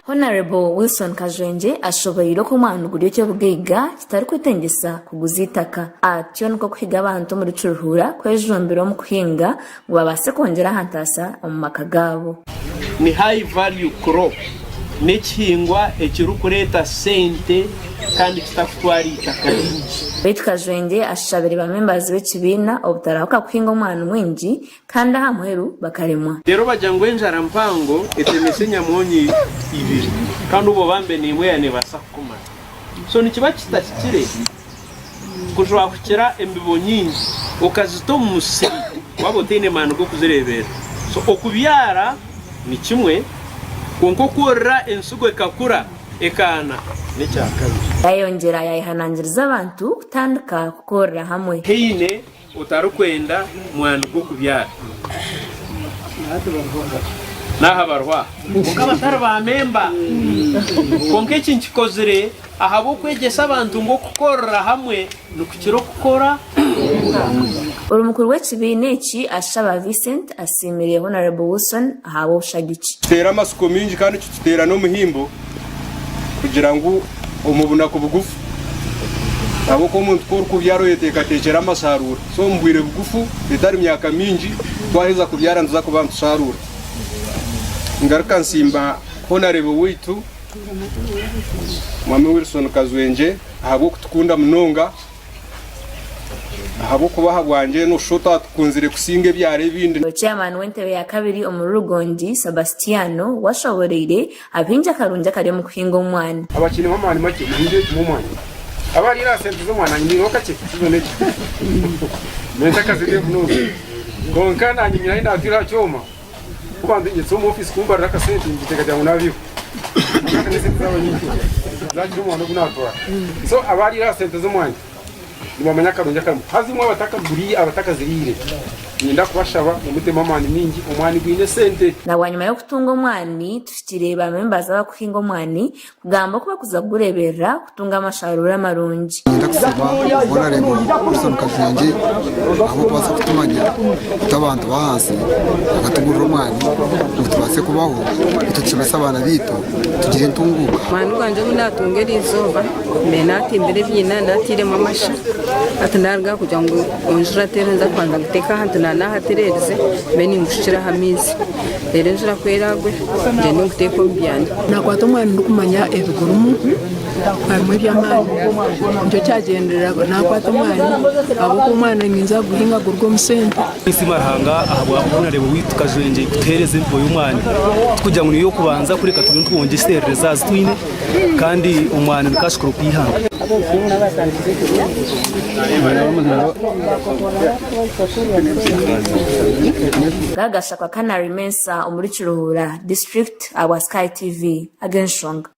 Honarebo Wilson Kajwengye ashoboreire oku omwani guri eky'obugaiga kitarikwetengyesa kuguza eitaka. Atyo nikwo kuhiga abantu omuri Kiruhura kwejumbira omu kuhinga ngu babaase kwongyera aha ntaasa omu maka gaabo. Ni high value crop, n'ekihingwa ekirikureeta sente kandi kitakutwara eitaka ringi. Beitu Kajwengye ashabire ba members b'ekibiina obutarahuka kuhinga omwani mwingi kandi aha muheru bakaremwa. Reero bagira ngu enjara mpango etemesa enyamwonyo ibiri kandi obwo bambe n'emwe yaaba neebaasa kukumara. So nikiba kitahikire kujwahukira embibo nyingi okazita omu musiri waaba otaine maani g'okuzireeberera. So okubyara ni kimwe kwonka okworora ensigo ekakura ekaana n'ekyakabiri. Yayongyera yayehanangiriza abantu kutandika kukorera hamwe. Haine Otarikwenda mwani gw'okubyara n'aha bariho aha kwonka batari baamemba. Kwonka eki nkikozire ahabw'okwegyesa abantu ngu okukorera hamwe nikukira okukora Ori mukuru w'ekibiina eki Ashaba Vincent asiimire Honarebo Wilson ahabw'obushagiki. Kituteera amatsiko maingi kandi kituteera n'omuhimbo kugira ngu omu bunaku bugufu ahabw'okuba omuntu ku orikubyara oyeteekateekyera amasharuura so omu bwire bugufu etari myaka mingi twaheza kubyara nituza kuba nitusharuura. Ngaruka nsiima Honarebo waitu Mwami Wilson Kazwengye ahabw'okutukunda munonga. Ahabw'okuba ahabwangye nooshusha oti atukunzire kusinga ebyaro ebindi. Chairman w'entebe ya kabiri omuri Rugongi, Sabastiano washoboreire abahingi akarungi akari omu kuhinga omwani. Abakiinemu amaani makye muhingire kimwe omwani. Abariire aha sente z'omwani naanye nyinireho kakye sizoni egi. Nyowe ntakaziriire munonga. Kwonka naanye nyine ahi naatwire aha kyoma ku bandengyetsa omu ofiisi kumbarira akasente ningiteekateeka ngu naabiihwa. Kwonka n'esente zaaba nyingi zaakira omwani ogu naatwara. So abariire aha sente z'omwani nibamanya akarungi akarimu. Haza imwe abatakaziriire niinyenda kubashaba ngu mutemu amaani maingi, omwani gwine esente. Na bwanyima y'okutunga omwani, tuhikire ba members abakuhinga omwani kugamba oku bakuza kugureeberera kutunga amasharuura marungi. Niinyenda kusiima Honarebo Wilson Kajwengye ahabw'okubaasa kutumanya itwe abantu b'ahansi akatugurira omwani ngu tubaase kubaho itwe tushomese abaana baitu tugire entunguuka. Omwani gwangye ogu naatunga eri izooba mbaire naatimbire ebiina naatairemu amasha hati naaruga kugira ngu enjura teera nza kubanza nguteeke ahantu naahatereerize mbe ningushukiraho amaizi. Reero enjura ku eraagwe, ngyende nguteeke omu byanda. Nakwata omwani ndikumanya ebigurimu harimu eby'amaani nikyo kyagyenderera nakwata omwani ahabw'okuba omwani ninza kuguhinga guruge omu sente. Ninsiima Ruhanga ahabwa Honarebo waitu Kajwengye kutuheereza embibo y'omwani tikugira ngu niyo y'okubanza kureka turiyo nitwongyeserereza aha zitwine kandi omwani ni cash crop y'eihanga. Gagashakwa Canary Mensah omuri Kiruhura District ahabwa Sky TV. Ag'enshonga.